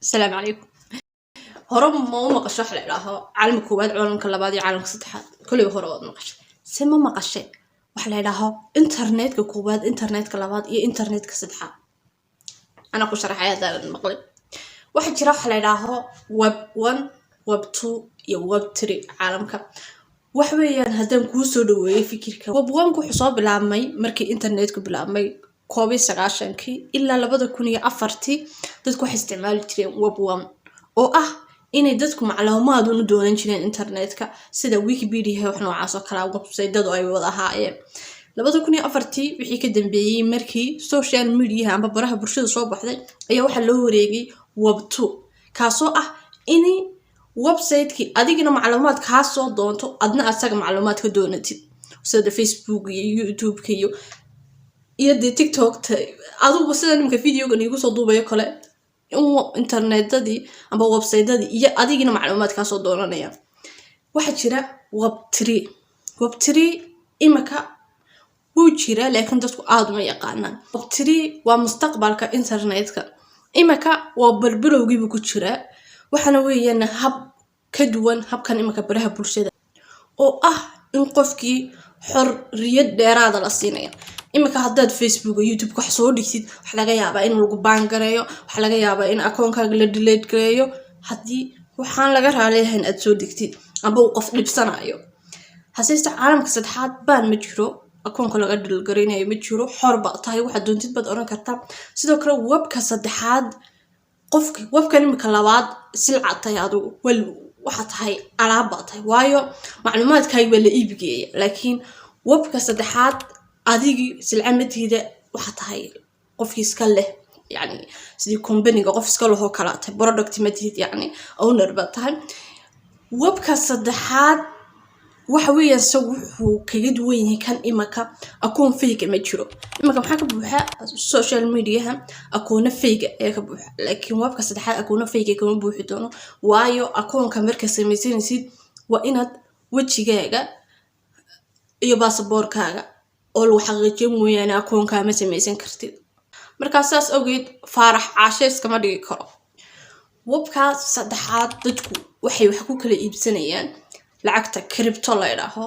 Asalaamu calaykum. Hore ma u maqasho waxa la idhaaho caalamka koowaad, caalamka labaad iyo caalamka saddexaad? Kolleyba hore waad maqashay. Se ma maqashay waxa la idhaaho internetka koowaad, internetka labaad iyo internetka saddexaad? Anaa ku sharaxay haddaanan maqlin. Waxaa jira waxa la idhaaho web one, web two iyo web three. Caalamka wax weeyaan haddaan kuu soo dhaweeyay fikirka, web one wuxuu soo bilaabmay markii internetku bilaabmay 91-kii ilaa 2004-tii. Dadku waxay isticmaali jireen web one, oo ah inay dadku macluumaad unu doonan jireen internetka, sida Wikipedia, wax noocaas oo kalea, websitadu ay wada ahaayeen. 2004-tii wixii ka dambeeyey, markii social mediaha amba baraha bulshada soo baxday, ayaa waxaa loo wareegay web two, kaasoo ah in website-kii adigina macluumaad kaa soo doonto, adna asaga macluumaad ka doonatid, sida Facebook iyo YouTube-ka iyo dee TikTokta. Adugu sida nimka videogan iigu soo duubayo kale, in internetadii amba websitadii iyo adigina macluumaad kaasoo doonanaya. Waxaa jira web three. Web three imika wuu jiraa, laakiin dadku aada uma yaqaanaan. Web three waa mustaqbalka internetka, imika waa barbilowgiibu ku jiraa. Waxaana weeyaan hab ka duwan habkan imika baraha bulshada, oo ah in qofkii xorriyad dheeraada la siinaya. Imika haddaad Facebook, YouTube wax soo dhigtid, waxa laga yaabaa in lagu ban gareeyo, waxaa laga yaabaa in akoonkaaga la delete gareeyo haddii waxaan laga raaliyahayn aad soo dhigtid amba uu qof dhibsanayo. Haseyste caalamka saddexaad ban ma jiro, akoonka laga delete gareynayo ma jiro, xor baad tahay, waxaad doontid baad oran kartaa. Sidoo kale webka saddexaad, qofki webkan imika labaad silcaad tahay adigu, wal waxaa tahay alaab baa tahay, waayo macluumaadkaagi baa la iibgeeya. Laakiin webka saddexaad adigii silca matiida, waxaa tahay qofkii iska leh, yani sidii companyga qof iska lahoo kalaa tahay, product matihid, yani owner baad tahay. Webka saddexaad waxa weeyaan isagu wuxuu kaga duwan yahay kan imaka, akoon fake ma jiro. Imaka maxaa ka buuxa social mediaha? Akoona fake ayaa ka buuxa. Laakiin webka saddexaad akoona fake kama buuxi doono, waayo akoonka marka samaysanaysid waa inaad wejigaaga iyo baasaboorkaaga oo lagu xaqiijiyo mooyaane akoonkaa ma samaysan kartid. Markaa saas awgeed Faarax Caashe iskama dhigi karo. Webkaas saddexaad dadku waxay wax ku kala iibsanayaan lacagta crypto la idhaaho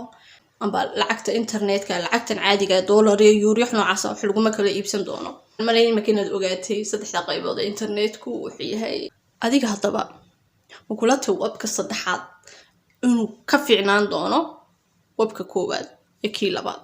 amba lacagta internetka. Lacagtan caadiga, dollar iyo euro, wax noocaasa, wax laguma kala iibsan doono. Malayn imaka inaad ogaatay saddexda qaybood ee internetku wuxuu yahay. Adiga haddaba ma kula tahay webka saddexaad inuu ka fiicnaan doono webka koowaad iyo kii labaad?